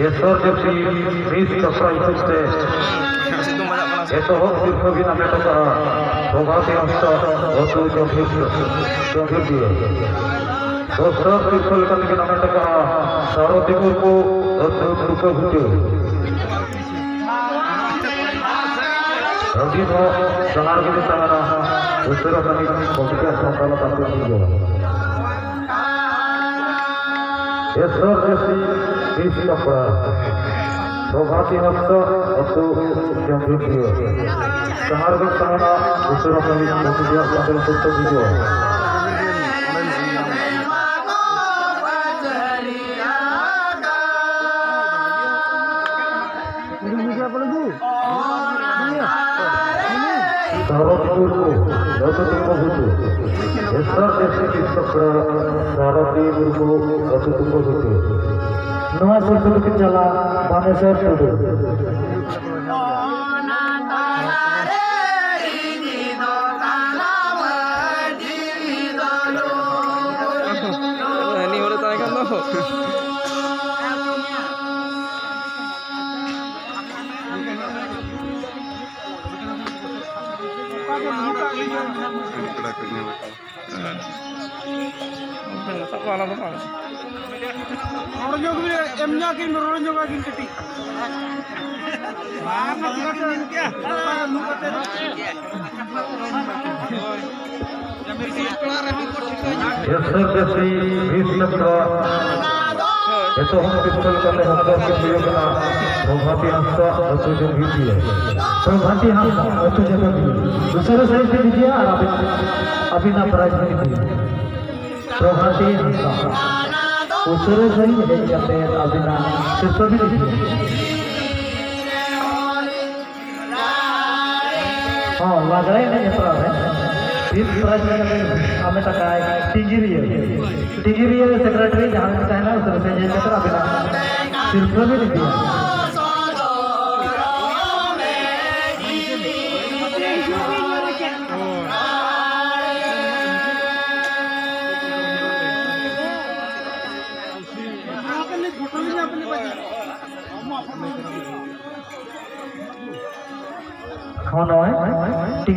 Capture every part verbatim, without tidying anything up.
ᱵᱮᱥᱚᱨ ᱡᱟᱹᱛᱤ ᱢᱤᱥ ᱪᱚᱠᱨᱚ ᱧᱩᱛᱩᱢ ᱛᱮ ᱮᱛᱚᱦᱚᱵ ᱥᱤᱨᱯᱷᱟᱹ ᱵᱤᱱ ᱦᱟᱢᱮᱴ ᱟᱠᱟᱫᱼᱟ ᱯᱨᱚᱵᱷᱟᱛᱤ ᱦᱟᱸᱥᱫᱟ, ᱟᱹᱛᱩ ᱡᱚᱢᱵᱷᱤᱨ, ᱡᱚᱢᱵᱷᱤᱨ ᱫᱤᱭᱟᱹ᱾ ᱫᱚᱥᱟᱨ ᱥᱤᱨᱯᱷᱟᱹ ᱞᱮᱠᱟᱛᱮ ᱵᱤᱱ ᱦᱟᱢᱮᱴ ᱟᱠᱟᱫᱼᱟ ᱥᱟᱨᱚᱫᱤ ᱢᱩᱨᱢᱩ, ᱟᱹᱛᱩ ᱫᱩᱨᱜᱟᱹ ᱜᱷᱩᱴᱟᱹ᱾ ᱟᱹᱰᱤ ᱫᱚ ᱥᱟᱦᱟᱨ ᱜᱮ ᱛᱟᱦᱮᱱᱟ, ᱩᱥᱟᱹᱨᱟ ᱥᱟᱺᱦᱤᱡ ᱠᱚᱢᱯᱤᱴᱤᱥᱚᱱ ᱛᱟᱞᱟ ᱛᱟᱞᱟ ᱛᱮ ᱦᱩᱭᱩᱜᱼᱟ᱾ ᱮᱥᱚᱨ ᱡᱟᱹᱥᱤ ᱵᱤᱥ ᱠᱟᱯᱲᱟ, ᱯᱨᱚᱵᱷᱟᱛᱤ ᱦᱟᱸᱥᱫᱟ, ᱟᱹᱛᱩ ᱡᱟᱢᱵᱷᱤᱴᱤᱭᱟᱹ᱾ ᱥᱟᱦᱟᱨ ᱜᱮ ᱛᱟᱦᱮᱱᱟ, ᱩᱥᱟᱹᱨᱟ ᱥᱟᱺᱦᱤᱡ ᱠᱚᱢᱯᱤᱴᱤᱥᱚᱱ ᱛᱟᱞᱟ ᱛᱮ ᱦᱩᱭᱩᱜᱼᱟ᱾ ᱥᱟᱨᱚᱫᱤ ᱢᱩᱨᱢᱩ, ᱟᱹᱛᱩ ᱛᱩᱢᱵᱟᱹ ᱜᱷᱩᱴᱩ᱾ ᱮᱥᱚᱨ ᱡᱟᱹᱥᱤ ᱵᱤᱥ ᱠᱟᱯᱲᱟ, ᱥᱟᱨᱚᱫᱤ ᱢᱩᱨᱢᱩ, ᱟᱹᱛᱩ ᱛᱩᱢᱵᱟᱹ ᱜᱷᱩᱴᱩ᱾ ᱱᱚᱣᱟ ᱥᱩᱨ ᱥᱩᱨ ᱠᱤᱱ ᱪᱟᱞᱟᱜ ᱵᱟᱱᱮᱥᱚᱨ ᱴᱩᱰᱩ᱾ ᱦᱟᱹᱱᱤ ᱦᱚᱲᱮ ᱛᱟᱦᱮᱸ ᱠᱟᱱ ᱫᱚ᱾ ᱯᱮᱲᱟ ᱠᱚ ᱧᱮᱞ ᱟᱠᱟᱫᱟ᱾ ᱥᱟᱵ ᱠᱚ ᱟᱞᱟᱫᱟ ᱵᱟᱝ? ᱨᱚᱲ ᱧᱚᱜ ᱵᱤᱱ, ᱮᱢ ᱧᱚᱜ ᱠᱤᱱ, ᱨᱚᱲ ᱧᱚᱜ ᱠᱤᱱ ᱠᱟᱹᱴᱤᱡ᱾ ᱵᱟᱝ, ᱵᱟᱝ, ᱵᱟᱝ, ᱵᱟᱝ᱾ ᱮᱥ ᱮᱯ ᱮᱥ ᱥᱤ ᱵᱤᱥ ᱱᱚᱢᱵᱚᱨ ᱮᱛᱚᱦᱚᱵ ᱯᱤᱥᱴᱚᱞ ᱠᱟᱛᱮ ᱦᱚᱠᱫᱟᱨ ᱠᱤᱱ ᱦᱩᱭᱩᱜ ᱠᱟᱱᱟ ᱯᱨᱚᱵᱷᱟᱛᱤ ᱦᱟᱸᱥᱫᱟ, ᱟᱹᱛᱩ ᱡᱚᱢᱵᱷᱤᱴᱤᱭᱟᱹ᱾ ᱯᱨᱚᱵᱷᱟᱛᱤ ᱦᱟᱸᱥᱫᱟ, ᱟᱹᱛᱩ ᱡᱚᱢᱵᱷᱤᱴᱤᱭᱟᱹ᱾ ᱩᱥᱟᱹᱨᱟ ᱥᱟᱹᱦᱤᱡ ᱵᱤᱱ ᱤᱫᱤᱭᱟ ᱟᱨ ᱟᱹᱵᱤᱱ, ᱟᱹᱵᱤᱱᱟᱜ ᱯᱨᱟᱭᱤᱡᱽ ᱵᱤᱱ ᱤᱫᱤᱭᱟ᱾ ᱯᱨᱚᱵᱷᱟᱛᱤ ᱦᱟᱸᱥᱫᱟ, ᱩᱥᱟᱹᱨᱟ ᱥᱟᱹᱦᱤᱡ ᱦᱮᱡ ᱠᱟᱛᱮ ᱟᱹᱵᱤᱱᱟᱜ ᱥᱤᱨᱯᱟᱹ ᱵᱤᱱ ᱤᱫᱤᱭᱟ᱾ ᱦᱚᱸ, ᱞᱟᱜᱽᱲᱮ ᱮᱱᱮᱡ ᱦᱮᱯᱨᱟᱣ ᱨᱮ ᱯᱷᱤᱯᱛᱷ ᱯᱨᱟᱭᱤᱡᱽ ᱞᱮᱠᱟᱛᱮ ᱦᱟᱢᱮᱴ ᱟᱠᱟᱫ ᱴᱤᱝᱜᱤᱨᱤᱭᱟᱹ᱾ ᱴᱤᱝᱜᱤᱨᱤᱭᱟᱹ ᱥᱮᱠᱨᱮᱴᱟᱨᱤ ᱡᱟᱦᱟᱸ ᱨᱮ ᱛᱟᱦᱮᱱᱟ, ᱩᱥᱟᱹᱨᱟ ᱥᱟᱹᱦᱤᱡ ᱦᱮᱡ ᱠᱟᱛᱮ ᱟᱹᱵᱤᱱᱟᱜ ᱥᱤᱨᱯᱟᱹ ᱵᱤᱱ ᱤᱫᱤᱭᱟ᱾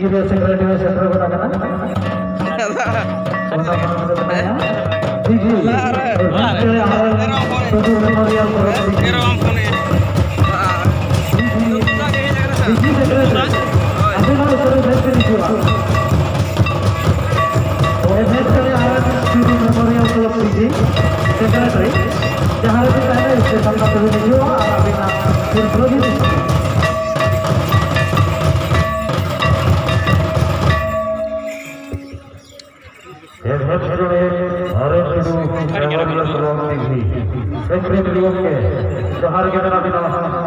ᱜᱤᱨᱟᱹ ᱥᱮᱠᱨᱮᱴᱟᱨᱤ ᱥᱮᱴᱮᱨ ᱜᱚᱫ ᱟᱠᱟᱱᱟ᱾ ᱚᱱᱟ ᱢᱟᱲᱟᱝ ᱨᱮ ᱢᱮᱱᱟᱭᱟ ᱰᱤᱡᱤ, ᱟᱨ ᱥᱩᱫᱷᱩ ᱢᱮᱢᱳᱨᱤᱭᱟᱞ ᱯᱚᱨᱚᱵᱽ ᱰᱤᱡᱤ᱾ ᱰᱤᱡᱤ ᱥᱮᱠᱨᱮᱴᱟᱨᱤ, ᱟᱵᱮᱱ ᱦᱚᱸ ᱩᱥᱟᱹᱨᱟ ᱵᱮᱱ ᱦᱤᱡᱩᱜᱼᱟ᱾ ᱦᱳᱭ, ᱵᱮᱥ ᱠᱚᱨᱮ ᱟᱨ ᱥᱩᱫᱷᱩ ᱢᱮᱢᱳᱨᱤᱭᱟᱞ ᱠᱞᱟᱵᱽ ᱰᱤᱡᱤ ᱥᱮᱠᱨᱮᱴᱟᱨᱤ, ᱡᱟᱦᱟᱸ ᱨᱮᱵᱮᱱ ᱛᱟᱦᱮᱱᱟ, ᱥᱴᱮᱥᱚᱱ ᱢᱟᱛᱚ ᱵᱮᱱ ᱦᱤᱡᱩᱜᱼᱟ ᱟᱨ ᱟᱵᱮᱱᱟᱜ ᱥᱤᱨᱯᱷᱟᱹ ᱵᱮᱱ ᱮᱢ ᱮᱥ ᱡᱚᱲᱮ ᱵᱷᱟᱨᱚᱛ ᱴᱩᱰᱩ ᱢᱮᱢᱳᱨᱤᱭᱟᱞ ᱠᱞᱟᱵᱽ ᱰᱤᱡᱤ ᱥᱮᱠᱨᱮᱴᱟᱨᱤ ᱜᱚᱢᱠᱮ, ᱡᱚᱦᱟᱨ ᱜᱮ ᱢᱮᱱᱟᱜ ᱵᱮᱱᱟ᱾